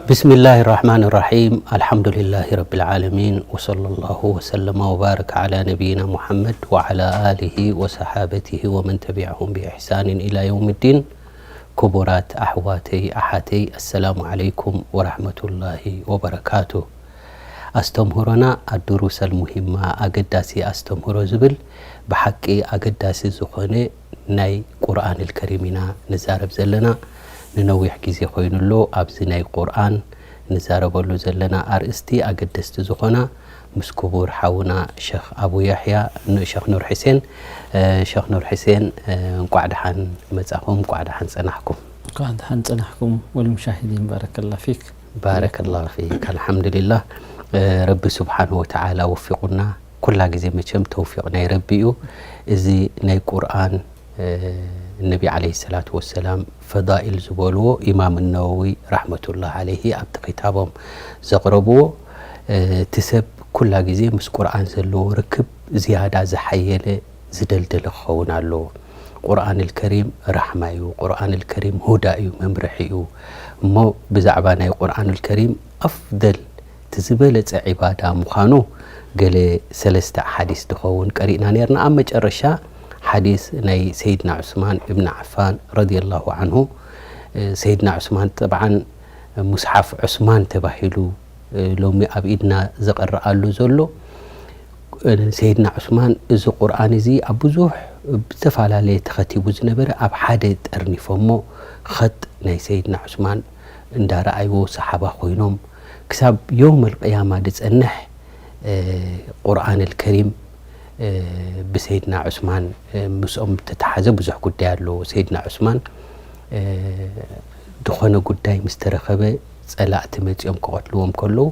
بسم الله الرحمن الرحيم. الحمد لله رب العالمين، وصلى الله وسلم وبارك على نبينا محمد وعلى آله وصحابته ومن تبعهم بإحسان إلى يوم الدين. ክቡራት ኣሕዋተይ ኣሓተይ፣ ኣሰላሙ ዓለይኩም ወራሕመቱላሂ ወበረካቱ። ኣስተምህሮና ኣዱሩሰል ሙሂማ፣ ኣገዳሲ ኣስተምህሮ ዝብል፣ ብሓቂ ኣገዳሲ ዝኾነ ናይ ቁርኣን ኣልከሪም ኢና ንዛረብ ዘለና። ንነዊሕ ግዜ ኮይኑ ኣሎ ኣብዚ ናይ ቁርኣን ንዛረበሉ ዘለና ኣርእስቲ፣ ኣገደስቲ ዝኾና ምስ ክቡር ሓውና ሸኽ ኣቡ ያሕያ፣ ን-፣ ሸኽ ኑር ሕሴን። እ፣ ሸኽ ኑር ሕሴን፣ እ፣ እንቋዕ ደሓን መጻኹም፣ እንቋዕ ደሓን ጸናሕኩም። እንኳዕ ደሓን ጸናሕኩም ወልሙሻሂዲን፣ ባረከላ ፊክ። ባረከላሁ ፊክ። ኣልሓምዱሊላህ። እ፣ ረቢ ስብሓንሁ ወተዓላ ወፊቑና። ኩላ ግዜ መቸም ተውፊቕ ናይ ረቢ እዩ። እዚ ናይ ቁርኣን፣ እ፣ ነቢ ዓለይሂ ሰላቱ ወሰላም ፈዳኢል ዝበልዎ ኢማም ነወዊ ረሕመቱላህ ዓለይሂ ኣብቲ ኪታቦም ዘቕረብዎ፣ እ፣ እቲ ሰብ ኩላ ግዜ ምስ ቁርኣን ዘለዎ ርክብ ዝያዳ ዝሓየለ ዝደልደለ ክኸውን ኣለዎ። ቁርኣን ኣልከሪም ራሕማ እዩ። ቁርኣን ኣልከሪም ሁዳ እዩ፣ መምርሒ እዩ። እሞ ብዛዕባ ናይ ቁርኣን ኣልከሪም ኣፍደል እቲ ዝበለጸ ዒባዳ ምዃኑ ገለ ሰለስተ ኣሓዲስ ዝኸውን ቀሪእና ነርና። ኣብ መጨረሻ ሓዲስ ናይ ሰይድና ዑስማን እብን ዓፋን ረዲየላሁ ዓንሁ፣ እ፣ ሰይድና ዑስማን ጠብዓን ሙስሓፍ ዑስማን ተባሂሉ፣ እ፣ ሎሚ ኣብ ኢድና ዝቐረኣሉ ዘሎ፣ እ፣ ሰይድና ዑስማን እዚ ቁርኣን እዚ ኣብ ብዙሕ ብዝተፈላለየ ተኸቲቡ ዝነበረ ኣብ ሓደ ጠርኒፎሞ ኸጥ ናይ ሰይድና ዑስማን እንዳረኣይዎ ሰሓባ ኮይኖም ክሳብ የውመል ቅያማ ዝጸንሕ፣ እ፣ ቁርኣን ኣልከሪም፣ እ፣ ብሰይድና ዑስማን፣ እ፣ ምስኦም ዝተተሓዘ ብዙሕ ጉዳይ ኣሎ። ሰይድና ዑስማን፣ እ፣ ዝኾነ ጉዳይ ምስ ተረኸበ ጸላእቲ መጺኦም ክቐትልዎም ከለዉ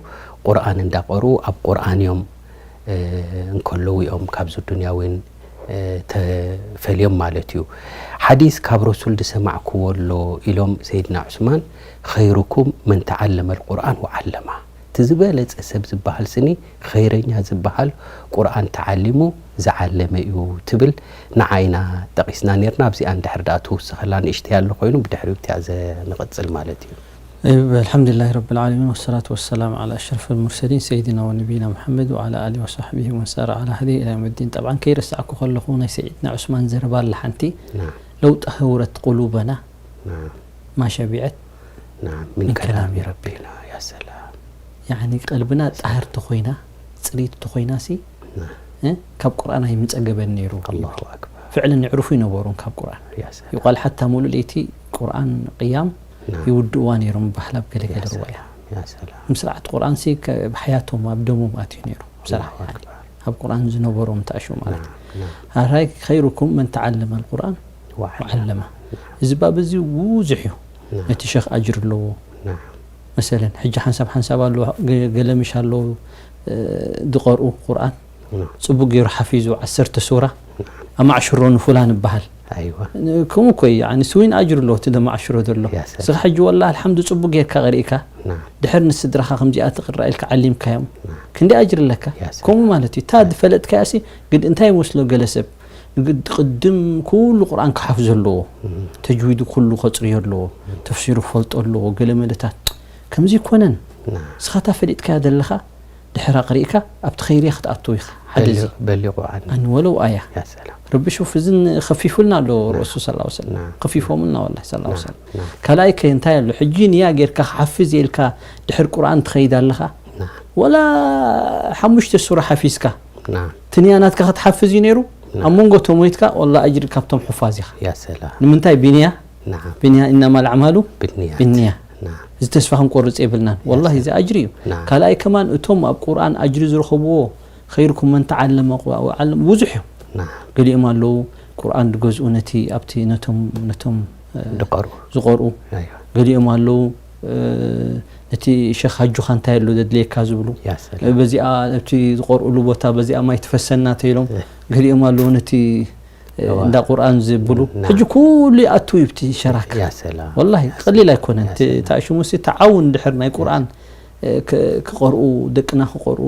ቁርኣን እንዳቐርኡ ኣብ ቁርኣን እዮም፣ እ፣ እንከለዉ እዮም ካብዚ ዱንያ እውን፣ እ፣ ተፈልዮም ማለት እዩ። ሓዲስ ካብ ረሱል ዝሰማዕክዎ ኣሎ ኢሎም ሰይድና ዑስማን፣ "ኸይሩኩም መን ተዓለመ ኣልቁርኣን ወዓለማ።" እቲ ዝበለጸ ሰብ ዝበሃል ስኒ ኸይረኛ ዝበሃል ቁርኣን ተዓሊሙ ዝዓለመ እዩ ትብል ንዓይና ጠቒስና ነርና። ኣብዚኣ እንድሕር ደኣ ትውስኸላ ንእሽተይ ኣሎ ኮይኑ ብድሕሪኡ እቲኣ ዘንቕጽል ማለት እዩ። እብ ኣልሓምዱሊላሂ ረብል ዓለሚን ወሰላቱ ወሰላም ዓላ ኣሽረፈል ሙርሰሊን ሰይድና ወነቢይና ሙሐመድ ወዓላ ኣሊሂ ወሰሕቢሂ ወመን ሳረ ዓላ ሀዲሂ ኢላ የውመዲን። ጠብዓን ከይረሳዕኩ ከለኹ ናይ ሰይድና ዑስማን ዘረባ ኣላ ሓንቲ ናም። ለው ጠሀውረት ቁሉበና ናም። ማ ሸቢዐት ናም። ሚን ሚን ከላሚ ከላሚ ረቢና። ረቢና። ያ ሰላም። ያዕኒ ቀልብና ጣህርቲ ኮይና፣ ጽርይቲ ተኮይናሲ፣ ናም። እ፣ ካብ ቁርኣን ኣይምጸገበን ነይሩ። ኣላሁ ኣክበር። ፍዕልን የዕሩፉ ይነበሩን ካብ ቁርኣን። ያ ሰላም። ይቋል ሓታ ሙሉእ ለይቲ ቁርኣን ቅያም ናም። ይውድእዋ ነይሮም በሃል ኣብ ገለ ገለ ያ ርዋያ። ሰላም። ያ ሰላም። ምስራዓት ቁርኣንሲ ከ-፣ ብሓያቶም ኣብ ደሞም ኣትዩ ነይሩ። ምስራዕ ኣላሁ ኣክበር። ኣብ ቁርኣን ዝነበሮም ተኣሽው ማለት እዩ። ናም፣ ናም። ኣራይ ኸይሩኩም መን ተዓለመ ኣልቁርኣን ወዓለማ። ወዓለማ። እዚ ባብ እዚ ብዙሕ እዩ። ናም። ነቲ ሸኽ ኣጅር ኣለዎ። ናም። መሰለን፣ ሕጂ ሓንሳብ ሓንሳብ ኣለዎ፣ ገ-፣ ገለ ምሽ ኣለዎ፣ እ፣ ዝቐርኡ ቁርኣን። ናም። ጽቡቅ ገይሩ ሓፊዙ ዓሰርተ ሱራ፣ ናም። ኣማዕሽሮ ንፉላን ይበሃል። ኣይዋ። ን-፣ ከምኡ እኮ እዩ፣ ያኒ ስዊን ኣጅር ኣለዎ እቲ ዘማዕሽሮ ዘሎ። ያ ሰላም። እስኻ ሕጂ ወላ ኣልሓምዱ ጽቡቅ ጌርካ ቀሪእካ፣ ናም። ድሕር ንስድራኻ ከምዚኣ ትቕራ ኢልካ ዓሊምካዮም፣ ናም። ክንደይ ኣጅር ኣለካ? ያ ሰላም። ከምኡ ማለት እዩ። እታ ዝፈለጥካያሲ፣ ግድ እንታይ ይመስሎ ገለ ሰብ፣ ግድ ቅድም ኩሉ ቁርኣን ክሓፍ ዘለዎ፣ እም። ተጅዊዱ ኩሉ ከጽርዮ ኣለዎ፣ እም። ተፍሲሩ ክፈልጦ ኣለዎ፣ ገለ መለታት። ከምዚ ይኮነን። ናም። እስኻ እታ ፈሊጥካያ ዘለኻ፣ ድሕር ኣቕሪእካ ኣብቲ ኸይርያ ክትኣትው ኢኻ። ሓደ እዚ። በሊቑ፣ በሊቑ ዓኒ። ኣን ወለው ኣያ። ያ ሰላም። ረቢ ሹፍ፣ እዝን ኸፊፉልና ኣሎ ናም። ረሱል ሰለላሁ ዐለይሂ ወሰለም። ናም። ኸፊፎምልና ወላሂ ሰለላሁ ዐለይሂ ናም። ወሰለም። ናም። ካልኣይ ከ እንታይ ኣሎ? ሕጂ ንያ ጌርካ ክሓፍዝ እየ ኢልካ ድሕር ቁርኣን ትኸይድ ኣለኻ? ናም። ወላ ሓሙሽተ ሱራ ሓፊዝካ። ናም። እቲ ንያ ናትካ ክትሓፍዝ እዩ ነይሩ? ናም። ኣብ መንጎ እቶም ሞይትካ፣ ወላ ኣጅሪ ካብቶም ሑፋዝ ኢኻ። ያ ሰላም። ንምንታይ? ቢንያ? ናም። ቢንያ፣ ኢነማል ኣዕማሉ ብንያት። ብንያ። ናም። እዚ ተስፋ ክንቆርጽ የብልናን። ያ ወላሂ ሰላም። እዚ ኣጅሪ እዩ። ናም። ካልኣይ ከማን እቶም ኣብ ቁርኣን ኣጅሪ ዝረኸብዎ፣ ኸይሩኩም መን ተዓለመ ቁርኣን ወዓለመ፣ ብዙሕ እዮም። ናም። ገሊኦም ኣለዉ ቁርኣን ዝገዝኡ ነቲ ኣብቲ ነቶም፣ ነቶም፣ እ፣ ዝቐርኡ። ዝቐርኡ። ኣይዋ። ገሊኦም ኣለዉ፣ እ፣ ነቲ ሸኽ ኣጆኻ እንታይ ኣሎ ዘድልየካ ዝብሉ። ያ ሰላም። በዚኣ ኣብቲ ዝቐርኡሉ ቦታ በዚኣ ማይ ትፈሰና ተይሎም። እ። ገሊኦም ኣለዉ ነቲ፣ እ፣ እዋ። እንዳ ቁርኣን ዝብሉ። ናም። ሕጂ ኩሉ ይኣቱ እዩ ኣብቲ ሸራክ። ያ ሰላም። ወላሂ ያ ቀሊል ሰላም። ኣይኮነን። ያ እቲ፣ ሰላም። እቲ ሽሙሲ ተዓውን ድሕር ናይ ቁርኣን፣ እ፣ ክ-፣ ክቐርኡ፣ ደቅና ክቐርኡ፣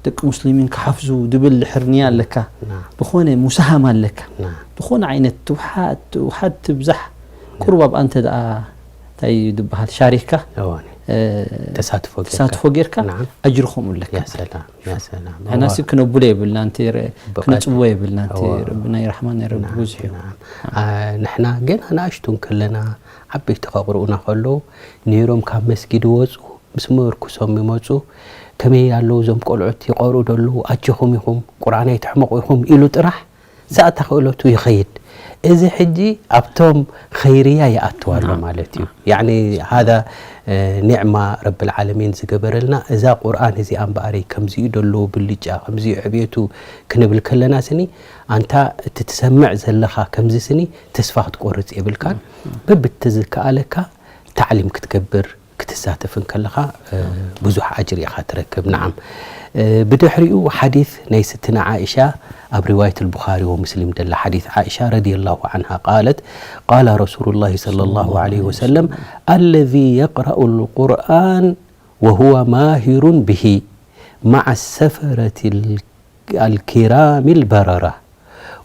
ደቂ ሙስሊሚን ክሓፍዙ ድብል ድሕር ንያ ኣለካ። ናም። ዝኾነ ሙሳሃማ ኣለካ። ናም። ዝኾነ ዓይነት ትውሓድ፣ ትውሓድ ትብዛሕ፣ ናም። ቁሩብ ኣብኣ እንተ ደኣ እንታይ እዩ ዝበሃል? ሻሪክካ? እዋኒ። እ፣ ተሳትፎ ጌርካ። ተሳትፎ ጌርካ ናም። ኣጅሪ ከምኡ ኣለካ ያ ማለት እዩ። ሰላም፣ ያ ሰላም። ንሕና ሲ ክነብሎ የብልና፣ እንተ ረ-፣ ብቐ- ክነጽብዎ የብልና፣ እንተ እዋ። ረቢ ናይ ራሕማ ናይ ረቢ ናም፣ ብዙሕ እዩ። ናም። አ፣ ንሕና ገና ንኣሽቱ እንከለና ዓበይቲ ከቕርኡና ከለዉ ነይሮም ካብ መስጊድ ይወጹ፣ ምስ ምርኩሶም ይመጹ፣ ከመይ ኣለዉ እዞም ቆልዑት ይቐርኡ ዶ ኣለዉ፣ ኣጆኹም ኢኹም፣ ቁርኣን ኣይትሕመቑ ኢኹም ኢሉ ጥራሕ ሳእታ ክእለቱ ይኸይድ። እዚ ሕጂ ኣብቶም ኸይርያ ይኣትው ኣሎ ናም። ማለት እዩ። ያዕኒ ሃዛ እ፣ ኒዕማ ረብል ዓለሚን ዝገበረልና እዛ ቁርኣን እዚኣ እምበኣረይ ከምዚኡ ደሎ ብልጫ ከምዚኡ ዕብየቱ ክንብል ከለና ስኒ ኣንታ እቲ ትሰምዕ ዘለኻ ከምዚ ስኒ ተስፋ ክትቆርጽ የብልካን። በብቲ ዝከኣለካ ታዕሊም ክትገብር ክትሳተፍ እንከለኻ እ፣ ብዙሕ ኣጅሪ ኢኻ ትረክብ። ነዓም እ፣ ብድሕሪኡ ሓዲት ናይ ስትና ዓኢሻ ኣብ ሪዋየት البخاري ومسلم ደላ ሓዲት ዓኢሻ ረዲየላሁ ዐንሃ ቃለት ቃለ ረሱሉላሂ ሰለላሁ ዐለይሂ ወሰለም الذي يقرأ القرآن وهو ماهر به مع السفرة الكرام البررة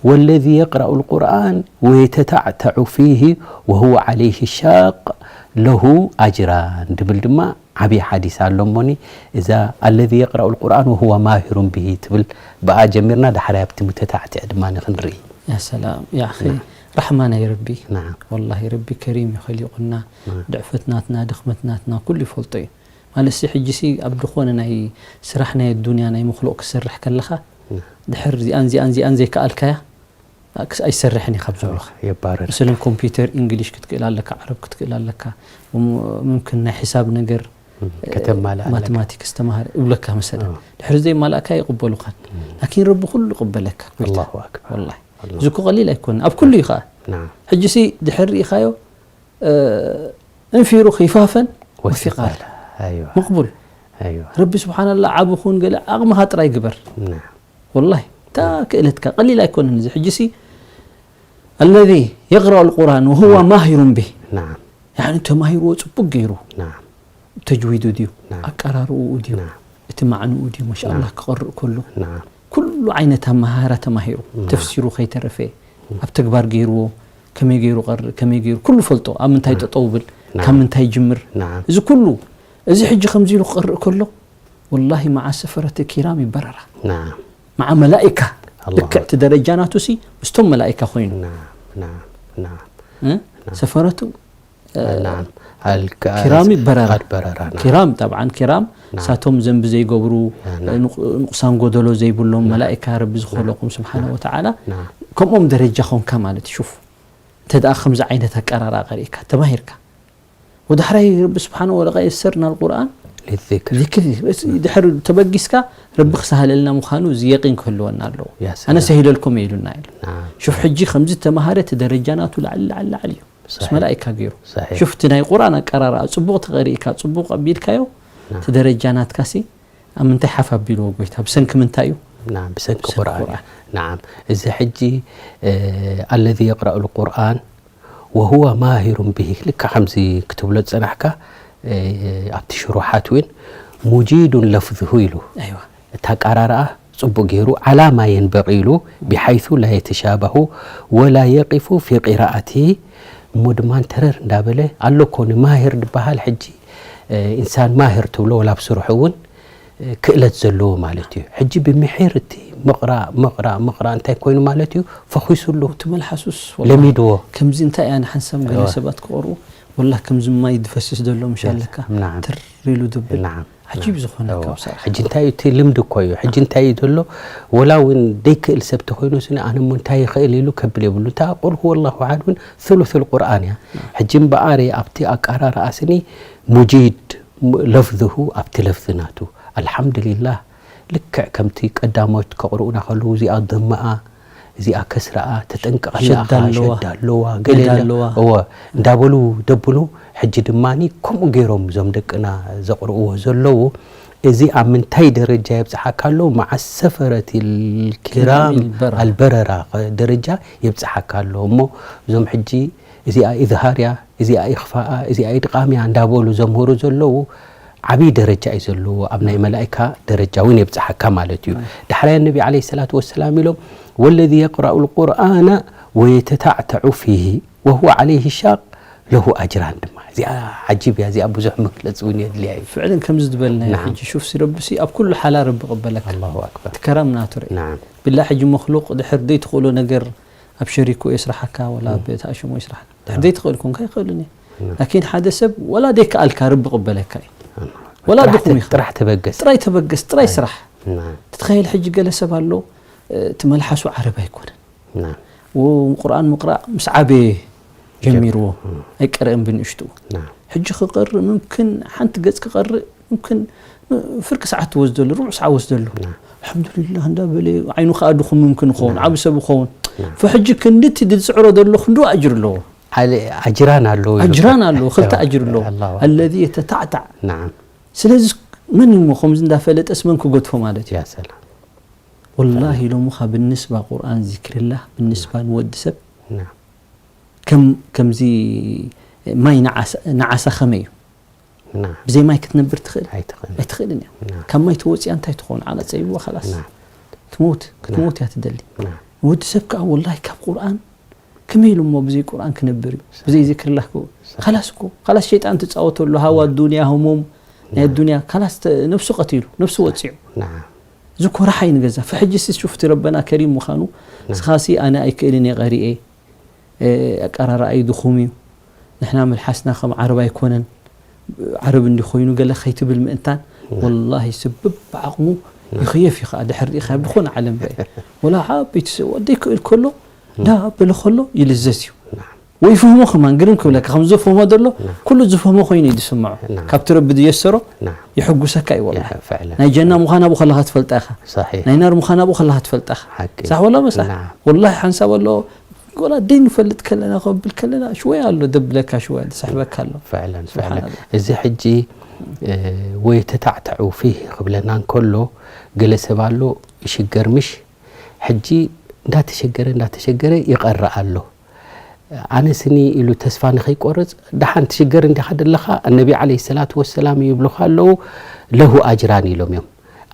والذي يقرأ القرآن ويتتعتع فيه وهو عليه شاق له أجران ድብል ድማ ዓብዪ ሓዲስ ኣሎ እሞኒ እዛ الذي يقرأ القرآن وهو ماهر به ትብል ብኣ ጀሚርና ዳሕራይ ኣብቲ ሙተታዕትዕ ድማ ንክንርኢ ያ ሰላም ያ ኣኺ ራሕማ ናይ ረቢ ናም ወላሂ ረቢ ከሪም እዩ ኸሊቑና ናም ድዕፈት ናትና ድኽመት ናትና ኩሉ ይፈልጦ እዩ ማለት ሲ ሕጂ ሲ ኣብ ዝኾነ ናይ ስራሕ ናይ ኣዱንያ ናይ ምክሉቕ ክሰርሕ ከለኻ ድሕር ዚኣን ዚኣን ዚኣን ዘይከኣልካያ ክስ ኣይሰርሕን እዩ ካብ ዝብሉኻ የባረር መሰለን ኮምፒውተር እንግሊሽ ክትክእል ኣለካ ዓረብ ክትክእል ኣለካ ምምክን ናይ ሒሳብ ነገር ከተማልእ ኣለካ። ማቴማቲክስ ተማሃር ይብለካ መሰለን ኣዎ። ድሕሪ ዘይማላእካ ይቕበሉኻን ላኪን ረቢ ኩሉ ይቕበለካ ኣላሁ ኣክበር ወላ ኣላሁ እዚ እኮ ቀሊል ኣይኮነ ኣብ ኩሉ እዩ ከዓ ናም ሕጂ ሲ ድሕሪ ርኢኻዮ እ፣ እንፊሩ ኺፋፈን ወሲቃል ኣይዋ መቕቡል ኣይዋ ረቢ ስብሓን ላ ዓብ ኹን ገለ ዓቕምኻ ጥራይ ግበር ናም ወላሂ እታ ክእለትካ ቀሊል ኣይኮነን እዚ ሕጂ ሲ الذي يقرأ القرآن وهو ماهر به ናም يعني ተማሂርዎ ጽቡቅ ገይሩ ናም ተጅዊዱ ድዩ ናም። ኣቀራርኡ ድዩ ናም እቲ ማዕንኡ ድዩ ማሻ ኣላህ ክቐርእ ከሎ ናም ኩሉ ዓይነት ኣመሃራ ተማሂሩ ተፍሲሩ ከይተረፈ ኣብ ተግባር ገይርዎ ከመይ ገይሩ ቀርእ ከመይ ገይሩ ኩሉ ፈልጦ ኣብ ምንታይ ጠጠው ብል ናም። ካብ ምንታይ ጅምር ናም እዚ ኩሉ እዚ ሕጂ ከምዚ ኢሉ ክቐርእ ከሎ ወላሂ መዓ ሰፈረት ኪራም ይበረራ ናም መዓ መላኢካ ኣላሁ ልክዕ እቲ ደረጃ ናቱ ሲ ምስቶም መላኢካ ኮይኑ ናም ናም ናም እ? ሰፈረቱ ናም ኣልካ ኪራም ይበረራ ኣድበረራ ናም ኪራም ጠብዓን ኪራም ናም። ሳቶም ዘንቢ ዘይገብሩ ናም። ንቕ- ንቑሳን ጎደሎ ዘይብሎም መላኢካ ረቢ ዝኸለቁም ስብሓነ ወተዓላ ናም ከምኦም ደረጃ ኾንካ ማለት እዩ ሹፍ እንተ ደኣ ከምዚ ዓይነት ኣቀራራ ቀሪእካ ተማሂርካ ወዳሕራይ ረቢ ስብሓነ ወለቃ የሰርና ልቁርኣን للذكر ذكر ድሕር ተበጊስካ ረቢ ክሰሃለልና ምዃኑ እዚ የቂን ክህልወና ኣለዎ يا سلام. ኣነ ሰሂለልኩም ኢሉና ኢሉ ናም ሹፍ ሕጂ ከምዚ ተማሃረ እቲ ደረጃ ናቱ ላዕሊ ላዕሊ ላዕሊ እዩ ምስ صحيح. መላኢካ ገይሩ صحيح. ሹፍ እቲ ናይ ቁርኣን ኣቀራርኣ ጽቡቕ ተቐሪእካ ጽቡቕ ኣቢልካዮ እቲ ደረጃ ናትካሲ ኣብ ምንታይ ሓፍ ኣቢልዎ ጎይታ ብሰንኪ ምንታይ እዩ ናም ብሰንኪ ብሰንኪ ቁርኣን እዩ ቁርኣን። ናም እዚ ሕጂ እ፣ الذي يقرأ القرآن وهو ماهر به ልካ ከምዚ ክትብሎ ዝጸናሕካ እ፣ ኣብቲ ሽሩሓት እውን مجيد لفظه ኢሉ ኣይዋ እታ ኣቀራርኣ ጽቡቕ ገይሩ على ما ينبغي ኢሉ بحيث لا يتشابه ولا يقف في قراءته እሞ ድማ ተረር እንዳበለ ኣሎ ኮ ንማሂር ዝበሃል ሕጂ እ፣ ኢንሳን ማሂር ትብሎ ወላ ኣብ ስርሑ እውን እ፣ ክእለት ዘለዎ ማለት እዩ ሕጂ ብምሒር እቲ ምቕራእ ምቕራእ ምቕራእ እንታይ ኮይኑ ማለት እዩ ፈኺሱሉ እቲ መልሓሱስ ወላ ለሚድዎ ከምዚ እንታይ እያ ንሓንሳብ ገለ ሰባት ክቐርኡ ወላ ከምዚ ማይ ዝፈስስ ዘሎ ምሽ ኣለካ ናም። ትር ኢሉ ድብል ናም። ዓጂብ ዝኾነ እዎ። ካብ ስራሕ ሕጂ እንታይ እዩ እቲ ልምዲ እኮ እዩ ሕጂ እንታይ እዩ ዘሎ ወላ እውን ደይክእል ሰብ ተኮይኑ ስኒ ኣነ እሞ እንታይ ይኽእል ኢሉ ከብል የብሉ እንታ ቁል ሁወ ላሁ ኣሓድ እውን ثلث القرآن እያ ሕጂ እምበኣር ኣብቲ ኣቀራርኣ ስኒ ሙጂድ ለፍዝሁ ኣብቲ ለፍዚ ናቱ ኣልሓምዱሊላህ ልክዕ ከምቲ ቀዳሞት ከቕርኡና ከለዉ እዚኣ ደመኣ እዚኣ ከስረኣ ተጠንቀቐኒ ሸዳ ኣኻ ኣለዋ። ሸዳ ኣለዋ ሜዳ ገለ ኣለዋ። እወ እንዳበሉ ደብሉ ሕጂ ድማኒ ከምኡ ገይሮም እዞም ደቅና ዘቕርእዎ ዘለዉ እዚ ኣብ ምንታይ ደረጃ የብፅሓካ ኣሎ መዓ ሰፈረት ልኪራም ልበራ። ኣልበረራ ደረጃ የብፅሓካ ኣሎ እሞ እዞም ሕጂ እዚኣ ኢዝሃር እያ እዚኣ ኢኽፋእ እያ እዚኣ ኢድቓም እያ እንዳበሉ ዘምህሩ ዘለዉ ዓብዪ ደረጃ እዩ ዘለዎ ኣብ ናይ መላእካ ደረጃ እውን የብፅሓካ ማለት እዩ ዳሕራይ ነቢ ዓለ ሰላት ወሰላም ኢሎም ወለዚ የቅራኡ ልቁርኣነ ወየተታዕተዑ ፊሂ ወሁወ ዓለይህ ሻቅ ለሁ ኣጅራን ድማ እዚኣ ዓጂብ እያ፣ እዚኣ ብዙሕ መግለጺ እውን የድልያ እዩ። ፍዕልን ከምዚ ዝበልናዮ ናዓም። ሕጂ ሹፍ ሲ ረቢ ሲ ኣብ ኩሉ ሓላ ረቢ ቅበለካ። ኣላሁ ኣክበር። እቲ ከራም ናቱ ርኢ። ናዓም። ብላ ሕጂ መኽሉቕ ድሕር ዘይትኽእሎ ነገር ኣብ ሸሪኮ የስርሓካ ወላ ብእቲ ኣሽሞ የስርሓካ። ድሕር ዘይትኽእል ኮንካ ኣይኽእልን እዩ። ናዓም። ላኪን ሓደ ሰብ ወላ ዘይከኣልካ ረቢ ቅበለካ እዩ። ኣላሁ ኣክበር። ወላ ጥራሕ ድኹም ተ- ኢኻ። ጥራሕ ተበገስ። ጥራይ ተበገስ፣ ጥራይ ኣይ። ስራሕ። ናዓም። ትትኸየል ሕጂ ገለ ሰብ ኣሎ እቲ መልሓሱ ዓረብ ኣይኮነን። ናዓም። ወ- ቁርኣን ምቕራእ ምስ ዓበየ ጀሚርዎ ጀም- እም። ኣይቀረእን ብንእሽትኡ ናዓም። ሕጂ ክቐርእ ምምክን ሓንቲ ገጽ ክቐርእ ምምክን ፍርቂ ሰዓት ትወስደሉ ሩቡዕ ሰዓት ወስደሉ ናዓም። ኣልሓምዱሊላህ እንዳበለ ዓይኑ ከዓ ድኹም ምምክን ይኸውን ናዓም። ዓብ ሰብ ይኸውን ናዓም። ፈሕጂ ክንድቲ ዝፅዕሮ ዘሎ ክንዱ ኣጅር ኣለዎ ኣለ- ኣጅራን ኣለዎ ኢሉ። ኣጅራን ኣለዎ ክልተ ኣጅር ኣለዎ ኣላሁ ኣክበር። ኣለዚ የተታዕታዕ ናዓም። ስለዚ መን እሞ ከምዚ እንዳፈለጠስ መን ክገድፎ ማለት እዩ ያ ሰላም። ወላሂ ሎምኻ ብንስባ ቁርኣን ዚክርላህ ብንስባ ንወዲ ሰብ ናዓም። ከም ከምዚ ማይ ንዓሳ- ንዓሳ ከመይ እዩ ናዓም። ብዘይ ማይ ክትነብር ትኽእል ኣይትኽእል። ኣይትኽእልን እያ ናዓም። ካብ ማይ ተወፂኣ እንታይ ትኸውን ዓላ ፀይዋ ከላስ ናዓም። ትሞት ክትሞት እያ ትደሊ ናዓም። ንወዲ ሰብ ከዓ ወላሂ ካብ ቁርኣን ከመይ ኢሉ እሞ ብዘይ ቁርኣን ክነብር እዩ ብዘይ ዚክርላህ ክው ካላስ እኮ ካላስ ሸይጣን ትፃወተሉ ሃዋ ዱንያ ህሞም ናይ ዱንያ ካላስ ተ- ነብሱ ቀቲሉ ነብሱ ወፂዑ ናዓም። እዚ ኮራሓይ ንገዛ ፈሕጂ ሲ ሹፍቲ ረበና ከሪም ምዃኑ ንስኻሲ ኣነ ኣይክእልን እየ ቀሪኤ ኣቀራርኣይ ድኹም እዩ ንሕና መልሓስና ከም ዓረብ ኣይኮነን ዓረብ እንዲ ኮይኑ ገለ ከይትብል ምእንታን ወላሂ ስብብ ብዓቕሙ ይኽየፍ እዩ ከዓ ድሕር ሪኢኻ ብኾነ ዓለም ርአ ወላ ዓበይቲ ሰብ ወደይ ክእል ከሎ ዳ በለ ከሎ ይልዘዝ እዩ ወይ ፍህሞ ከማን ግርም ክብለካ ከም ዝፍህሞ ዘሎ ኩሉ ዝፍህሞ ኮይኑ እዩ ዝስምዖ ካብቲ ረቢ ዝየሰሮ ይሕጉሰካ እዩ ወላ ናይ ጀና ምዃና ብኸለኻ ትፈልጣ ኢኻ ናይ ናር ምዃና ብኸለኻ ትፈልጣ ኢኻ ሳሕ ወላ መሳሕ ወላ ሓንሳብ ኣሎ ወላ ደይ ንፈልጥ ከለና ከብል ከለና ሽወያ ኣሎ ደብለካ ሽወያ ዝስሕበካ ኣሎ ፍዕለን ፍዕለን እዚ ሕጂ ወይ ተታዕተዑ ፊህ ክብለና እንከሎ ገለ ሰብ ኣሎ ይሽገር ምሽ ሕጂ እንዳተሸገረ እንዳተሸገረ ይቐርእ ኣሎ ኣነ ስኒ ኢሉ ተስፋ ንኸይቆርጽ ደሓን ትሽገር እንዲኻ ደለኻ ነቢ ዓለይሂ ሰላቱ ወሰላም ይብሉኻ ኣለዉ ለሁ ኣጅራን ኢሎም እዮም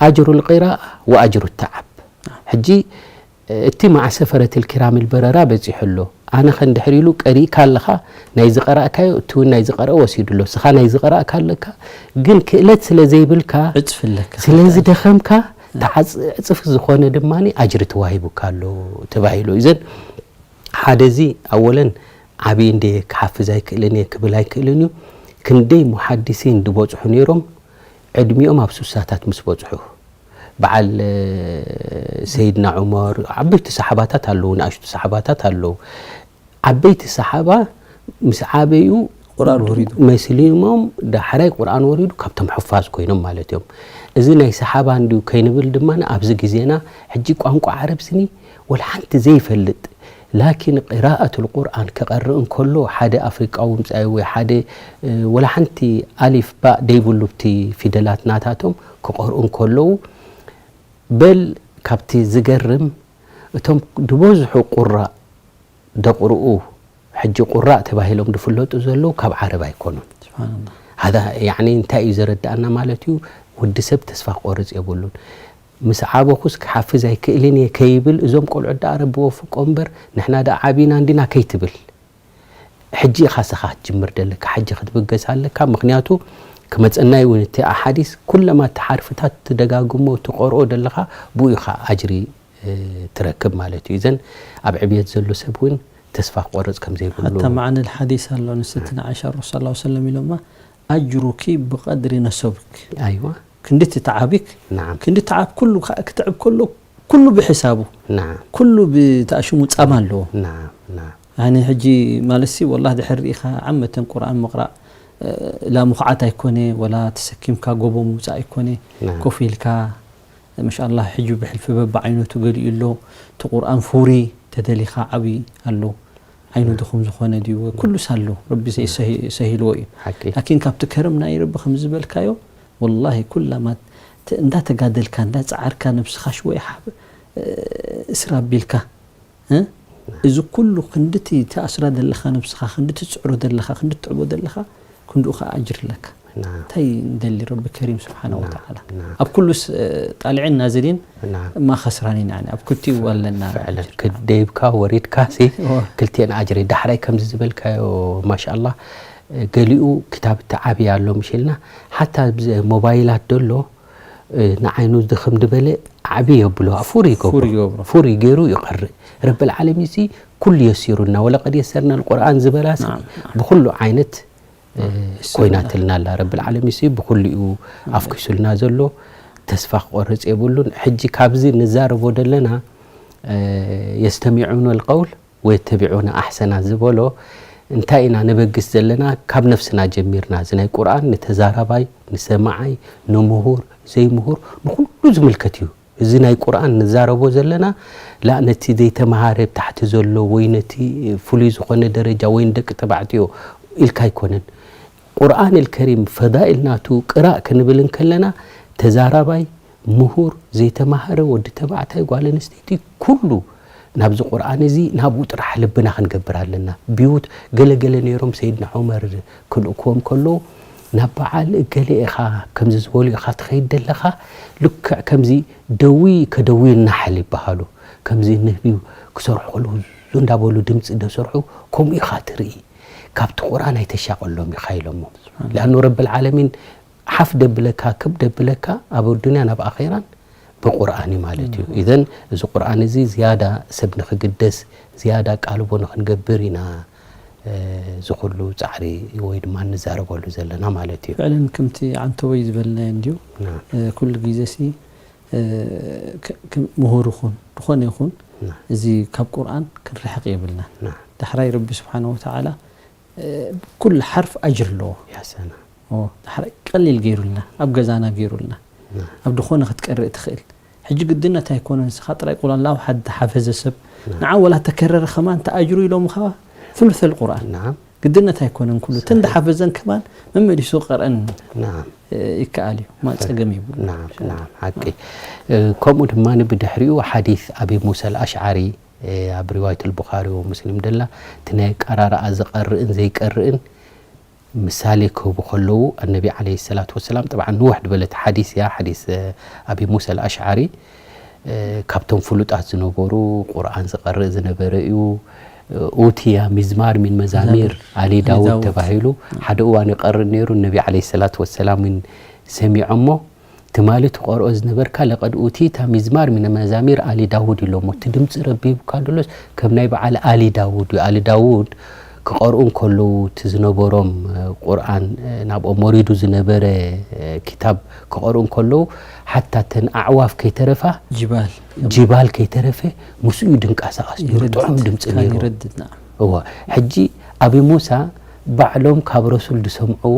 ኣጅሩ ልቂራእ ወኣጅሩ ተዓብ ሕጂ እቲ ማዕ ሰፈረት ልኪራም ልበረራ በጺሑ ኣሎ ኣነ ኸ እንድሕር ኢሉ ቀሪእካ ኣለኻ ናይ ዝቐራእካዮ እቲ እውን ናይ ዝቐረአ ወሲዱ ኣሎ ስኻ ናይ ዝቐራእካ ኣለካ ግን ክእለት ስለ ዘይብልካ ዕጽፍለካ ስለ ዝደኸምካ ተዓጽ ዕጽፍ ዝኾነ ድማ ኣጅሪ ተዋሂቡካ ኣሎ ተባሂሉ እዘን ሓደ እዚ ኣወለን ዓብዪ እንደ ክሓፍዝ ኣይክእልን እየ ክብል ኣይክእልን እዩ ክንደይ ሙሓዲሲን ዝበፅሑ ነይሮም ዕድሚኦም ኣብ ሱሳታት ምስ በፅሑ በዓል ሰይድና ዑመር ዓበይቲ ሰሓባታት ኣለዉ ንኣሽቱ ሰሓባታት ኣለዉ ዓበይቲ ሰሓባ ምስ ዓበዩ ቁርኣን ወሪዱ መስሊሞም ዳሕራይ ቁርኣን ወሪዱ ካብቶም ሕፋዝ ኮይኖም ማለት እዮም እዚ ናይ ሰሓባ እንድዩ ከይንብል ድማ ኣብዚ ግዜና ሕጂ ቋንቋ ዓረብ ስኒ ወላ ሓንቲ ዘይፈልጥ ላኪን ቅራኣት ልቁርኣን ክቐርእ እንከሎ ሓደ ኣፍሪቃዊ ምጻኢ ወይ ሓደ ወላ ሓንቲ ኣሊፍ ባእ ደይብሉ ብቲ ፊደላት ናታቶም ክቐርኡ እንከለዉ በል ካብቲ ዝገርም እቶም ዝበዝሑ ቁራእ ደቕርኡ ሕጂ ቁራእ ተባሂሎም ዝፍለጡ ዘለዉ ካብ ዓረብ ኣይኮኑን። ስብሓንላህ። ሃዛ ያዕኒ እንታይ እዩ ዘረድኣና ማለት እዩ? ወዲ ሰብ ተስፋ ክቆርጽ የብሉን። ምስ ዓበኹስ ክሓፍዝ ኣይክእልን እየ ከይብል እዞም ቆልዑ ደኣ ረቢ ወፍቆ እምበር ንሕና ደኣ ዓቢና እንዲና ከይትብል። ሕጂ ኢኻ ስኻ ክትጅምር ደለካ፣ ሕጂ ክትብገስ ኣለካ። ምኽንያቱ ክመጸና እዩ እውን እቲ ኣሓዲስ፣ ኩለማ እቲ ሓርፍታት ትደጋግሞ ትቆርኦ ደለኻ ብኡ ኢኻ ኣጅሪ ትረክብ ማለት እዩ። እዘን ኣብ ዕብየት ዘሎ ሰብ እውን ተስፋ ክቆርጽ ከም ዘይብሉ። ሓታ ማዕነል ሓዲስ ኣሎ፣ ንስቲ ንዓሻ ረሱል ሰለላሁ ዐለይሂ ወሰለም ኢሎማ፣ ኣጅሩኪ ብቐድሪ ነሰብክ። ኣይዋ። ክንዲ እቲ ተዓቢክ፣ ናዓም። ክንዲ ተዓብ ኩሉ ከ-፣ ክትዕብ ከሎ ኩሉ ብሕሳቡ፣ ናዓም። ኩሉ ብተኣሽሙ ጻማ ኣለዎ። ናዓም፣ ናዓም። ያኒ ሕጂ ማለትሲ ወላሂ ድሕር ርኢኻ ዓመተን ቁርኣን ምቕራእ፣ እ፣ ላ ምኹዓት ኣይኮነ፣ ወላ ተሰኪምካ ጎቦ ምውጻእ ኣይኮነ፣ ናዓም። ኮፍ ኢልካ፣ ማሻኣላህ፣ ሕጂ ብሕልፊ በብዓይነቱ ገሊኡ ኣሎ። እቲ ቁርኣን ፍሩይ ተደሊኻ ዓብዪ ኣሎ። ዓይኑ ድኹም ዝኾነ ድዩ? ኩሉስ ኣሎ። ረቢ ዘይ-፣ ሰሂ-፣ ሰሂልዎ እዩ። ሓቂ። ላኪን ካብቲ ከረም ናይ ረቢ ከም ዝበልካዮ፣ ወላሂ፣ ኩላማ ተ-፣ እንዳተጋደልካ፣ እንዳጸዓርካ፣ ነብስኻ ሽወይ ሓብ-፣ እ፣ እስራ ኣቢልካ፣ እ? እዚ ኩሉ ክንድቲ ትኣስራ ዘለኻ ነብስኻ፣ ክንዲ ትጽዕሮ ዘለኻ፣ ክንዲ ትዕቦ ዘለኻ፣ ክንድኡ ኸዓ ኣጅር ኣለካ። ናም። እንታይ ንደሊ ረቢ ከሪም ስብሓነ ናም፣ ወተዓላ። ናም። ኣብ ኩሉስ፣ እ፣ ጣልዒን ናዝሊን ናም። እማ ኸስራን ኢና፣ ኣብ ክልቲኡ ኣለና ፍዕለን። ኣጅር። ክደይብካ ወሪድካ ሲ እወ። ክልቲኤን ኣጅሪ። ዳሕራይ ከምዚ ዝበልካዮ ማሻኣላህ፣ ገሊኡ ክታብ ተዓብየ ኣሎ ምሽ ኢልና፣ ሓታ ኣብዚ ሞባይላት ደሎ፣ እ፣ ንዓይኑ ድኽም ድበለ ዓቢ የብሎ፣ ፉር ይገብሮ። ፉር ይገብሮ። ፉር ገይሩ ይቐርእ። ረብል ዓለሚን ሲ ኩሉ የሲሩና፣ "ወለቀድ የሰርና ልቁርኣን" ዝበላሲ ናም፣ ናም። ብኹሉ ዓይነት፣ እ፣ ናም። ኮይናትልና ኣላ። ረብል ዓለሚን ሲ ብኹሉ እዩ ኣፍኪሱልና ዘሎ። ተስፋ ክቆርጽ የብሉን። ሕጂ ካብዚ ንዛረቦ ደለና፣ እ፣ የስተሚዑነ ልቀውል ወየተቢዑነ ኣሕሰና ዝበሎ እንታይ ኢና ነበግስ ዘለና? ካብ ነፍስና ጀሚርና። እዚ ናይ ቁርኣን ንተዛራባይ፣ ንሰማዓይ፣ ንምሁር፣ ዘይምሁር፣ ንኹሉ ዝምልከት እዩ። እዚ ናይ ቁርኣን ንዛረቦ ዘለና፣ ላ ነቲ ዘይተመሃረ ታሕቲ ዘሎ ወይ ነቲ ፍሉይ ዝኾነ ደረጃ ወይ ንደቂ ተባዕትዮ ኢልካ ኣይኮነን። ቁርኣን ኣልከሪም ፈዳኢል ናቱ ቅራእ ክንብል እንከለና፣ ተዛራባይ፣ ምሁር፣ ዘይተማህረ፣ ወዲ ተባዕታይ፣ ጓል ኣንስተይቲ፣ ኩሉ ናብዚ ቁርኣን እዚ ናብኡ ጥራሕ ልብና ክንገብር ኣለና። ብዩት ገለ ገለ ነይሮም ሰይድና ዑመር ክልእክዎም ከለዉ፣ ናብ በዓል እገሌ ኢኻ ከምዚ ዝበሉ ኢኻ ትኸይድ ዘለኻ፣ ልክዕ ከምዚ ደዊ ከደዊ ናሕል ይበሃሉ። ከምዚ ንህቢ ክሰርሑ ከለዉ ዙ እንዳበሉ ድምፂ ደሰርሑ፣ ከምኡ ኢኻ ትርኢ። ካብቲ ቁርኣን ኣይተሻቐሎም ኢኻ ኢሎሞ። ስብሓን። ሊኣኑ ረብል ዓለሚን ሓፍ ደብለካ፣ ክብ ደብለካ ኣብ ኣዱንያን ኣብ ኣኼራን ብቁርኣን እዩ ማለት እዩ። እም። ኢዘን እዚ ቁርኣን እዚ ዝያዳ ሰብ ንኽግደስ፣ ዝያዳ ቃልቦ ንኽንገብር ኢና፣ እ፣ እዚ ኩሉ ጻዕሪ ወይ ድማ ንዛረበሉ ዘለና ማለት እዩ። ፍዕለን ከምቲ ዓንተቦይ ዝበልናዮ እንድዩ። ናም። እ፣ ኩሉ ግዜ ሲ፣ እ፣ ከ-፣ ከ-፣ ምሁር ይኹን፣ ዝኾነ ይኹን፣ ናም። እዚ ካብ ቁርኣን ክንርሕቕ የብልናን። ናም። ዳሕራይ ረቢ ስብሓነ ወተዓላ፣ እ፣ ኩሉ ሓርፍ ኣጅር ኣለዎ። ያሰና። ኦ፣ ዳሕራይ ቀሊል ገይሩልና፣ ኣብ ገዛና ገይሩልና። ናም። ኣብ ድኾነ ክትቀርእ ትኽእል። ሕጂ ግድነት ኣይኮነን፣ ንስኻ ጥራይ ቁል ኣላሁ ኣሓድ ዝሓፈዘ ሰብ፣ ናም። ንዓ ወላ ተከረረ ከማን ተኣጅሩ ኢሎምኻ ثلث القرآن። ናም። ግድነት ኣይኮነን ኩሉ። እቲ ሰሒሕ። እንዳሓፈዘን ከማን መመሊሱ ቀርአን፣ ናም። እ፣ ይከኣል እዩ። ማ ጸገም የብሉን። ናም፣ ናም፣ ሓቂ። እ፣ ከምኡ ድማ ብድሕሪኡ ሓዲስ ኣቢ ሙሳ ኣልኣሽዓሪ፣ እ፣ ኣብ ሪዋየት ኣልቡኻሪ ወሙስሊም ደላ፣ እቲ ናይ ኣቀራርኣ ዝቐርእን ዘይቀርእን ምሳሌ ክህቡ ከለዉ፣ ኣነቢ ዓለይሂ ሰላቱ ወሰላም፣ ጠብዓን ንውሕ ዝበለት ሓዲስ እያ፣ ሓዲስ፣ እ፣ ኣቢ ሙሳ ኣልኣሽዓሪ፣ እ፣ ካብቶም ፍሉጣት ዝነበሩ፣ ቁርኣን ዝቐርእ ዝነበረ እዩ። እ፣ ኡቲያ ሚዝማር ሚን መዛሚር መዛሚር ኣሊ ኣሊ ዳውድ ዳውድ። ተባሂሉ፣ ሓደ እዋን ይቐርእ ነይሩ። ነቢ ዓለይሂ ሰላቱ ወሰላም እውን ሰሚዖሞ፣ ትማሊ ትቐርኦ ዝነበርካ፣ "ለቀድ ኡቲታ ሚዝማር ሚን መዛሚር ኣሊ ዳውድ" ኢሎሞ። እቲ ድምፂ ረቢ ሂቡካ እንድሎስ፣ ከም ናይ በዓል ኣሊ ዳውድ እዩ። ኣሊ ዳውድ ክቐርኡ እንከለዉ፣ እቲ ዝነበሮም፣ እ፣ ቁርኣን፣ እ፣ ናብኦም ወሪዱ ዝነበረ፣ እ፣ ኪታብ ክቐርኡ እንከለዉ፣ ሓታ እተን ኣዕዋፍ ከይተረፋ፣ ጅባል። ጅባል ከይተረፈ፣ ምስኡ እዩ ድንቀሳቐስ ነይሩ። ይረድድ። ጥዑም ድምፂ ካን ነይሩ። ይረድድ፣ ናም። እወ። ሕጂ ኣቢ ሙሳ ባዕሎም ካብ ረሱል ዝሰምዕዎ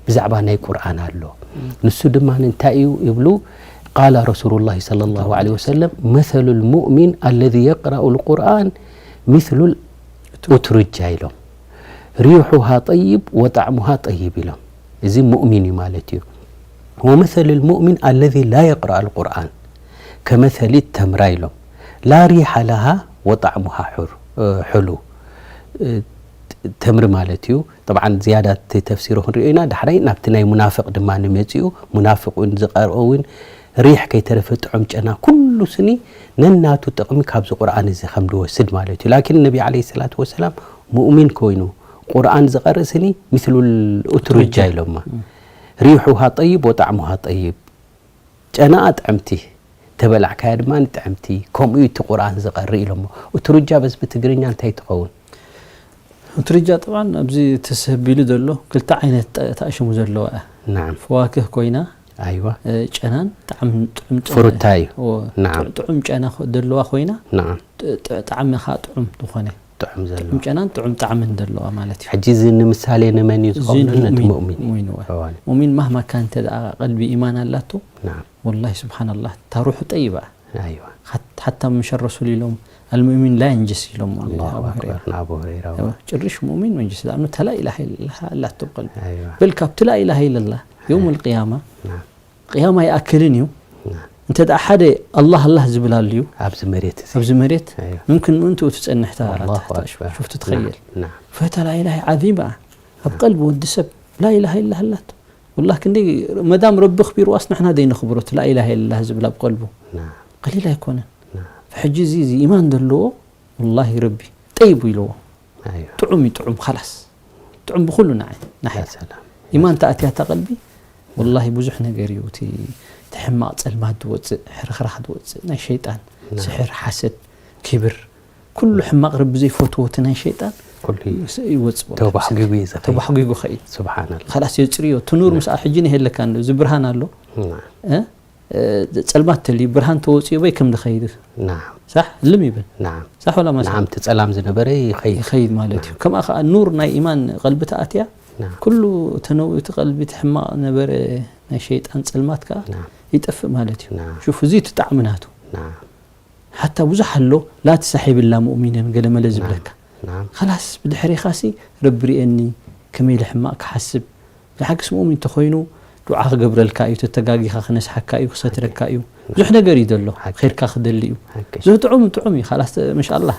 ብዛዕባ ናይ ቁርኣን ኣሎ። እም። ንሱ ድማ እንታይ እዩ ይብሉ? ቃለ ረሱሉላሂ ሰለላሁ ዐለይሂ ወሰለም፣ "መሰሉል ሙእሚን ኣለዚ የቅረኡል ቁርኣን ሚስሉል ኡትሩጃ" ኢሎም። "ሪሑሃ ጠይብ ወጣዕሙሃ ጠይብ" ኢሎም። እዚ ሙእሚን እዩ ማለት እዩ። "ወመሰሉል ሙእሚን ኣለዚ ላ የቅረኡል ቁርኣን ከመሰሊ ተምራ" ኢሎም። "ላ ሪሓ ለሃ ወጣዕሙሃ ሑር-፣ እ፣ ሑሉ" እ፣ ተምሪ ማለት እዩ። ጠብዓን ዝያዳ እቲ ተፍሲሩ ክንሪኦ ኢና። ዳሕራይ ናብቲ ናይ ሙናፍቕ ድማ ንመጽኡ። ሙናፍቕ እውን ዝቐርኦ እውን ሪሕ ከይተረፈ ጥዑም ጨና ኩሉ ስኒ ነናቱ ጥቕሚ ካብዚ ቁርኣን እዚ ከም ዝወስድ ማለት እዩ። ላኪን ነቢ ዓለይሂ ሰላቱ ወሰላም ሙእሚን ኮይኑ ቁርኣን ዝቐርእ ስኒ ምስሉል ኡትሩጃ ኡትሩጃ። ኢሎማ። እም። ሪሑሃ ጠይብ ወጣዕሙሃ ጠይብ። ጨናኣ ጥዕምቲ፣ ተበላዕካያ ድማ ጥዕምቲ፣ ከምኡ እዩ እቲ ቁርኣን ዝቐርእ ኢሎሞ። ኡትሩጃ በስ ብትግርኛ እንታይ ትኸውን? ኡትሩጃ ጠብዓን ኣብዚ ተሰቢሉ ዘሎ ክልተ ዓይነት ጣ-፣ ጣዕሽሙ ዘለዋ እያ። ናዓም። ፈዋክህ ኮይና፣ ኣይዋ። እ፣ ጨናን ጣዕም፣ ጥዑም ጨና። ፍሩታ እዩ። እዎ፣ ናዓም። ጥዑ-፣ ጥዑም ጨና ኮ-፣ ዘለዋ ኮይና፣ ናዓም። ጥ-፣ ጥ-፣ ጣዕሚ ኸኣ ጥዑም ዝኾነ። ጥዑም ዘለዎ። ጥዑም ጨናን ጥዑም ጣዕምን ዘለዋ ማለት እዩ። ሕጂ እዚ ንምሳሌ ንመን እዩ እዚ ዝኸውን? ነቲ ንሙእሚን፣ ሙእሚን። ሙእሚን እወ። እዋን። ሙእሚን ማህማ ካን እንተ ደኣ ቀልቢ ኢማን ኣላቶ፣ ናዓም። ወላሂ ስብሓንላህ፣ እታ ሩሑ ጠይባ። ኣይዋ። ሓት-፣ ሓታ ምሸ ረሱል ኢሎም፣ "ኣልሙእሚን ላ የንጅስ" ኢሎም ኣላሁ ኣቡ ሁረይራ። ኣክበር፣ ንኣቡ ሁረይራ። እወ፣ ጭርሽ ሙእሚን መንጅስ፣ ዳእኑ እታ ላ ኢላሃ ኢለላህ ኣላቶ ኣብ ቀልቢ። ኣይዋ። በል ካብቲ ላ ኢላሃ ኢለላህ፣ የውም ኣልቅያማ፣ ናዓም። ቅያማ ኣይኣክልን እዩ። ናዓም። እንተ ደኣ ሓደ ኣላህ፣ ኣላህ ዝብል ኣልዩ ኣብዚ መሬት እዚ። ኣብዚ መሬት፣ ኣይዋ። ምምክን ምእንትኡ ትጸንሕ እታ፣ ኣላሁ እታ፣ እታ ኣክበር። ሹፍቱ ትኸየል። ናዓም፣ ናዓም። ፈታ ላኢላሃ ዓዚማ ኣብ ቀልቢ ወዲ ሰብ ላኢላሃ ኢላ ኣላቶ። ወላሂ ክንደይ መዳም ረቢ ኣኽቢርዋስ ንሕና ደይ ነኽብሮ እቲ ላኢላሃ ኢለላህ ዝብል ኣብ ቀልቡ። ናዓም። ቀሊል ኣይኮነን። ናዓም። ሕጂ እዚ፣ እዚ ኢማን ዘለዎ ወላሂ ረቢ ጠይቡ ኢለዎ። ኣይዋ። ጥዑም እዩ፣ ጥዑም፣ ኻላስ። ጥዑም ብኹሉ ንዓይ ንሓ ኢማን ተኣትያ እታ ቀልቢ ወላሂ ብዙሕ ነገር እዩ እቲ እቲ ሕማቕ ጸልማት ዝወጽእ ሕርኽራኽ ዝወጽእ ናይ ሸይጣን ስሕር ሓሰድ ክብር ኩሉ ሕማቕ ረቢ ዘይፈትዎ እቲ ናይ ሸይጣን ኩሉ ይወጽእ ተባሕጒጉ እዩ ዝኸይድ። ተባሕጒጉ ኸይድ ስብሓንላ። ካላስ የጽርዮ እቲ ኑር ምስኣ ሕጂ ነሄለካ እንዶ እዚ ብርሃን ኣሎ እ? ጸልማት ተልዩ ብርሃን ተወፅዮ በይ ከም ዝኸይድ ናም ሳሕ ልም ይብል ናም ሳሕ ወላ መስ ናም እቲ ጸላም ዝነበረ ይኸይድ ይኸይድ ማለት እዩ። ከምኣ ከዓ ኑር ናይ ኢማን ቀልቢ ተኣትያ ናም ኩሉ ተነውቲ ቀልቢ እቲ ሕማቕ ነበረ ናይ ሸይጣን ጸልማት ከዓ ናም ይጠፍእ ማለት እዩ። ናም ሹፍ እዚ እቲ ጣዕሚ ናቱ ናም ሓታ ብዙሕ ኣሎ ላቲ ሳሒብላ ሙእሚንን ገለመለ ዝብለካ ናም ኸላስ ብድሕሪኻሲ ረቢ ርእየኒ ከመይ ኢለ ሕማቕ ክሓስብ ብሓቅስ ሙእሚን ተኾይኑ ዱዓ ክገብረልካ እዩ ተተጋጊኻ ክነስሓካ እዩ ክሰትረካ እዩ ብዙሕ ነገር እዩ ዘሎ ሓቂ ኸይርካ ክደሊ እዩ ሓቂ እዚ ጥዑም ጥዑም እዩ ኸላስ መሻኣላ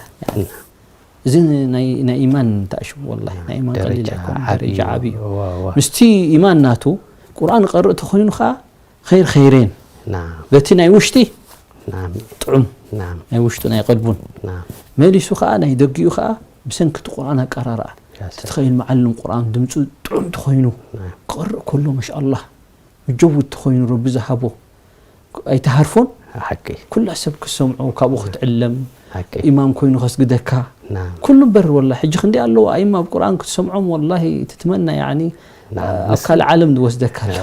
እዚ ናይ ናይ ኢማን ተኣሽቡ ወላሂ ናይ ኢማን ቀሊል ደረጃ ኣይኮን ዓቢ ደረጃ ዓቢ እዩ እዋ እዋ ምስቲ ኢማን ናቱ ቁርኣን ቀርእ ተኾይኑ ኸዓ ኸይር ኸይሬን ናም በቲ ናይ ውሽጢ ናም ጥዑም ናም ናይ ውሽጡ ናይ ቀልቡን ናም መሊሱ ከዓ ናይ ደጊኡ ከዓ ብሰንኪ እቲ ቁርኣን ኣቀራርኣ ያሰ ትትኸይል መዓልም ቁርኣን ድምፁ ጥዑም ተኾይኑ ናም ክቕርእ ከሎ ማሻኣላህ ምጀውድ ተኾይኑ ረቢ ዝሃቦ ኣይተሃርፎን ሓቂ ኩላ ሰብ ክሰምዖ ካብኡ ክትዕለም ሓቂ ኢማም ኮይኑ ከስግደካ ናም ኩሉ እምበር ወላ ሕጂ ክንዲ ኣለዉ ኣይማ ኣብ ቁርኣን ክትሰምዖም ወላሂ ትትመና ያኒ ናብ ኣብ ካልእ ዓለም ዝወስደካ ኣሎ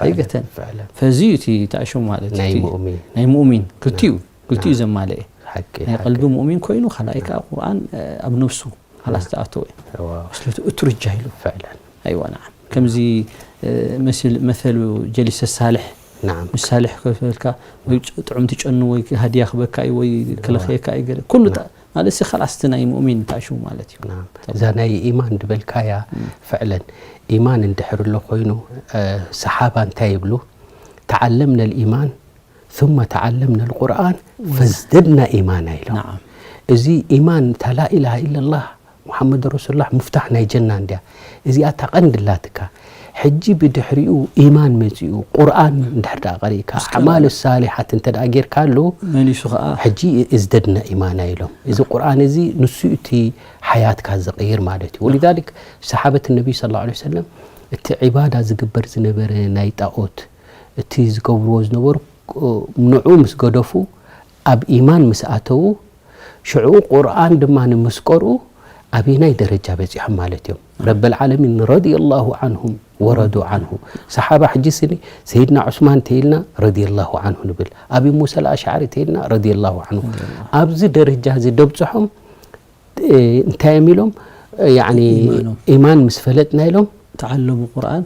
ኣይገተን ፈዚ እዩ እቲ ተኣሽሙ ማለት ናይ ሙእሚን ናይ ሙእሚን ክልቲኡ ክልቲኡ ዘማለአ ሓቂ ናይ ቀልቢ ሙእሚን ኮይኑ ካልኣይ ከዓ ቁርኣን ኣብ ነብሱ ሓላስ ዝኣተወ እዩ ስለቲ እትርጃ ኢሉ ፈዕለን ኣይዋ ነዓም ከምዚ መሰሉ ጀሊሰ ሳልሕ ምስ ሳልሕ ከፈልካ ወይ ጥዑም ትጨኑ ወይ ሃድያ ክበካ እዩ ወይ ክለኽየካ እዩ ገለ ኩሉ ማለት ሲ ኸላስ እቲ ናይ ሙእሚን ተኣሽሙ ማለት እዩ እዛ ናይ ኢማን ድበልካያ ፍዕለን ኢማን እንድሕር ኣሎ ኮይኑ ሰሓባ እንታይ ይብሉ ተዓለምና ልኢማን ثم تعلمنا القرآن فازددنا إيمانا ኢሎም نعم እዚ ኢማን እታ ላኢላሃ ኢለላህ ሙሓመድ ረሱሉላህ ሙፍታሕ ናይ ጀና እንድያ እዚኣ እታ ቀንዲ ኣላትካ ሕጂ ብድሕሪኡ ኢማን መፂኡ ቁርኣን እንድሕር ደኣ ቀሪእካ ኣዕማል ሳሊሓት እንተ ደኣ ጌርካ ኣሉ መሊሱ ከዓ ሕጂ እዝደድና ኢማና ኢሎም እዚ ቁርኣን እዚ ንሱ እቲ ሓያትካ ዝቕይር ማለት እዩ ወሊዛሊክ ሰሓበት ነቢይ ስለ ላ ሰለም እቲ ዒባዳ ዝግበር ዝነበረ ናይ ጣኦት እቲ ዝገብርዎ ዝነበሩ ንዑ ምስ ገደፉ ኣብ ኢማን ምስ ኣተዉ ሽዑ ቁርኣን ድማ ምስ ቀርኡ ኣበየናይ ደረጃ በፂሖም ማለት እዮም ረቢ ልዓለሚን ረዲ ላሁ ዓንሁም ወረዱ ዓንሁ ሰሓባ ሕጂ ስኒ ሰይድና ዑስማን ተይልና ረዲ ላሁ ዓንሁ ንብል ኣቢ ሙሳ ልኣሽዓሪ ተይልና ረዲ ላሁ ዓንሁ ኣብዚ ደረጃ እዚ ደብፅሖም እንታይ እዮም ኢሎም ኢማን ምስ ፈለጥና ኢሎም تعلموا القرآن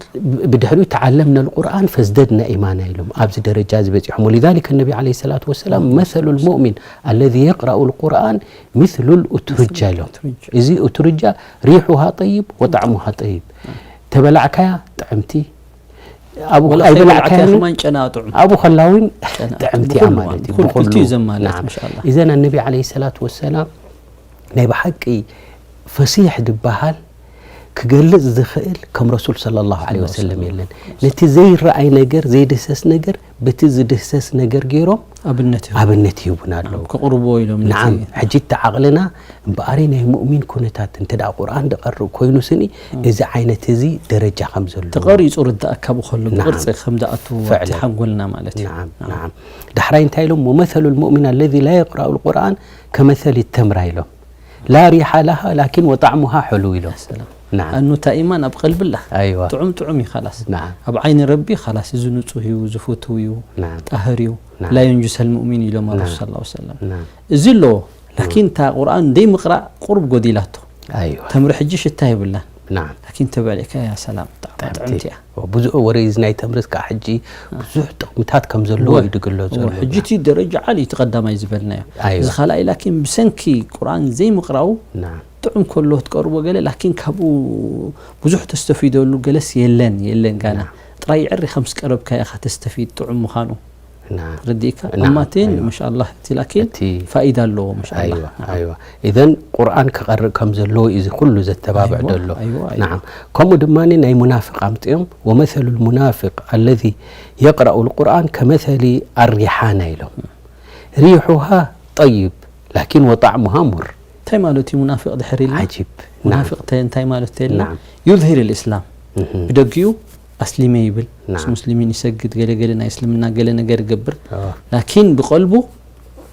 ብድሕሪኡ ተዓለምና ልቁርኣን ፈዝደድና ኢማና ኢሎም ኣብዚ ደረጃ እዚ በፂሖም ወሊዛሊከ ነቢ ለ ሰላት ወሰላም መሰሉ ልሙእሚን ኣለዚ የቅራኡ ልቁርኣን ምስሉ ልኡትሩጃ ኢሎም እዚ ኡትሩጃ ሪሑሃ ጠይብ ወጣዕሙሃ ጠይብ ተበላዕካያ ጥዕምቲ ኣብኡ ኣይበላዕካያን ኣብኡ ከላ እውን ጥዕምቲ እያ ማለት እዩ ብኩሉ እዘን ኣነቢ ለ ሰላት ወሰላም ናይ ብሓቂ ፈሲሕ ዝበሃል ክገልጽ ዝኽእል ከም ረሱል صلى الله عليه وسلم የለን። ነቲ ዘይረኣይ ነገር ዘይድህሰስ ነገር በቲ ዝድህሰስ ነገር ገይሮም ኣብነት ይህቡና ኣለዉ። ክቕርብዎ ኢሎም ነቲ። ሕጂ እቲ ዓቕልና እምበኣረይ ናይ ሙእሚን ኩነታት እንተ ደኣ ቁርኣን ዝቐርእ ኮይኑ ስኒ እዚ ዓይነት እዚ ደረጃ ከም ዘሎ ተቐሪጹ ርዳእካ ብኸሎ ብቕርጺ ከም ዝኣቱ ኣብቲ ሓንጎልና ማለት እዩ። ዳሕራይ እንታይ ኢሎም ومثل المؤمن الذي لا يقرأ القرآن كمثل التمرة ኢሎም لا ريح لها لكن وطعمها حلو ኢሎም። ኣኑ እታ ኢማን ኣብ ቀልቢ ኣላ። ጥዑም ጥዑም እዩ ኻላስ። ኣብ ዓይኒ ረቢ ኻላስ እዚ ንጹህ እዩ፣ ዝፍትው እዩ፣ ጣህር እዩ። لا ينجس المؤمن ኢሎም ረሱል صلى الله عليه وسلم። እዚ ኣለዎ ላኪን እታ ቁርኣን ደይ ምቕራእ ቁሩብ ጎዲላቶ። ተምሪ ሕጂ ሽታ የብላን። ላኪን ተበሊዕካ ያ ሰላም ጥዕምቲ እያ። ብዙ ወረ እዚ ናይ ተምርስ ከዓ ሕጂ ብዙሕ ጥቕምታት ከም ዘለዎ እዩ ዝግለጸሉ። ሕጂ እቲ ደረጃ ዓሊ እቲ ቀዳማይ ዝበልናዮ። እዚ ካልኣይ ላኪን ብሰንኪ ቁርኣን ዘይምቕራኡ ጥዑም ከሎ ትቀርቦ ገለ ላኪን ካብኡ ብዙሕ ተስተፊደሉ ገለስ የለን የለን ጋና ጥራይ ይዕሪ ከምስ ቀረብካ ኢኻ ተስተፊድ ጥዑም ምዃኑ። ርዲእካ እማቴን ማሻኣላህ እቲ ላኪን ፋኢዳ ኣለዎ ማሻኣላህ። إذن ቁርኣን ክቐርእ ከም ዘለዎ እዩ እዚ ኩሉ ዘተባብዕ ዘሎ። ናዓም ከምኡ ድማ ናይ ሙናፍቅ ኣምፅኦም ومثل المنافق الذي يقرأ القرآن كمثل الريحانة ኢሎም ريحها طيب لكن وطعمها مر እንታይ ማለት እዩ ሙናፍቅ ድሕር ኢልና? ዓጂብ። ሙናፍቅ እንታይ ማለት ተልና? ናም። ዩዝሂር ልእስላም። እህም። ብደጊኡ ኣስሊመ ይብል። ናም። ሙስሊሚን ይሰግድ፣ ገለ ገለ ናይ እስልምና ገለ ነገር ይገብር። ኦ፣ ላኪን ብቀልቡ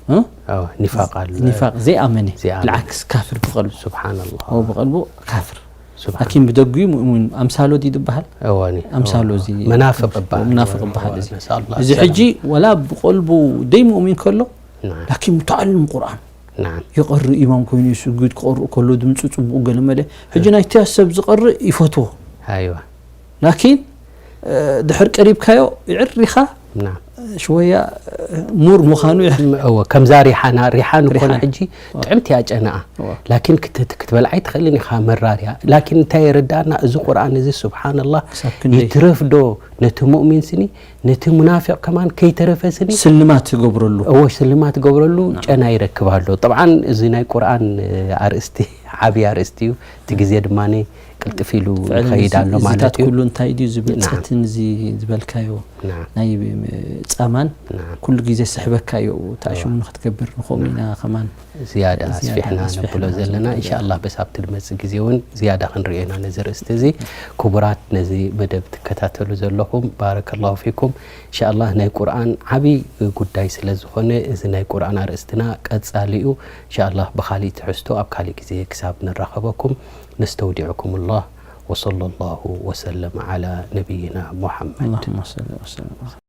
እ? ኦ፣ ኒፋቅ ኣሎ። ኒፋቅ ዘይኣመነ። ዘይኣመነ። ብልዓክስ ካፍር ብቀልቡ። ሱብሓነላህ። ኦ ብቀልቡ ካፍር። ሱብሓን-፣ ላኪን ብደጊኡ ሙእሚን ኣምሳሎ ድዩ ዝበሃል? እወኒ። ኣምሳሎ እወ። እዚ መናፍቅ ይባል። መናፍቅ ይባሃል እዚ። ነስኣሉላህ እዚ ሰላም። ሕጂ ወላ ብቀልቡ ደይ ሙእሚን ከሎ ናም። ላኪን ሙተዓልም ቁርኣን ናም። ይቐሪ ኢማም ኮይኑ ይስግድ ክቐርእ ከሎ ድምፁ ፅቡቅ ገለ መለ ሕጂ ናይቲ ሰብ ዝቐርእ ይፈትዎ ኣይዋ። ላኪን እ፣ ድሕር ቀሪብካዮ ይዕሪኻ ናም። ሽወያ እ፣ ሙር ምዃኑ ይዕሪ እወ፣ ከምዛ ሪሓና ሪሓን እኮ ሪሓን። ሕጂ ጥዕምቲ እያ ጨናኣ። እወ። ላኪን ክት-፣ ክትበልዓ ኣይትኽእልን ኢኻ መራር እያ። ላኪን እንታይ የረዳእና እዚ ቁርኣን እዚ ሱብሓነላህ ክሳብ ክንደይ? ይትረፍ ዶ ነቲ ሙእሚን ስኒ ነቲ ሙናፊቅ ከማን ከይተረፈ ስኒ ስልማት ይገብረሉ እወ ሽልማት ገብረሉ ጨና ይረክብ ኣሎ። ጠብዓን እዚ ናይ ቁርኣን እ፣ ኣርእስቲ ዓብዪ ኣርእስቲ እዩ። እቲ ግዜ ድማ ቅልጥፍ ኢሉ ይኸይድ ኣሎ ማለት እዩ። ኩሉ እንታይ ድዩ ዝብል ናም። ጸትን እዚ ዝበልካዮ ናም። ናይ ጻማን ናም። ኩሉ ግዜ ስሕበካ እዩ ተኣሽሙ ንክትገብር ንኸምኡ ኢና ከማን ዝያዳ ዝያዳ ኣስፊሕና ኣስፊሕና ነብሎ ዘለና ንብሎ እንሻኣላህ በሳብ ትመጽእ ግዜ እውን ዝያዳ ክንሪኦ ኢና ነዚ ርእስቲ እዚ። ክቡራት ነዚ መደብ ትከታተሉ ዘለኹም ባረከላሁ ፊኩም። እንሻኣላህ ናይ ቁርኣን ዓብዪ ጉዳይ ስለ ዝኾነ እዚ ናይ ቁርኣን ኣርእስትና ቀጻሊ እዩ። እንሻኣላህ ብኻሊእ ትሕዝቶ ኣብ ካሊእ ግዜ ክሳብ ንራኸበኩም ነስተውዲዕኩምላህ። ወሰለላሁ ወሰለም ዓላ ነቢይና ሙሓመድ። اللهم صل وسلم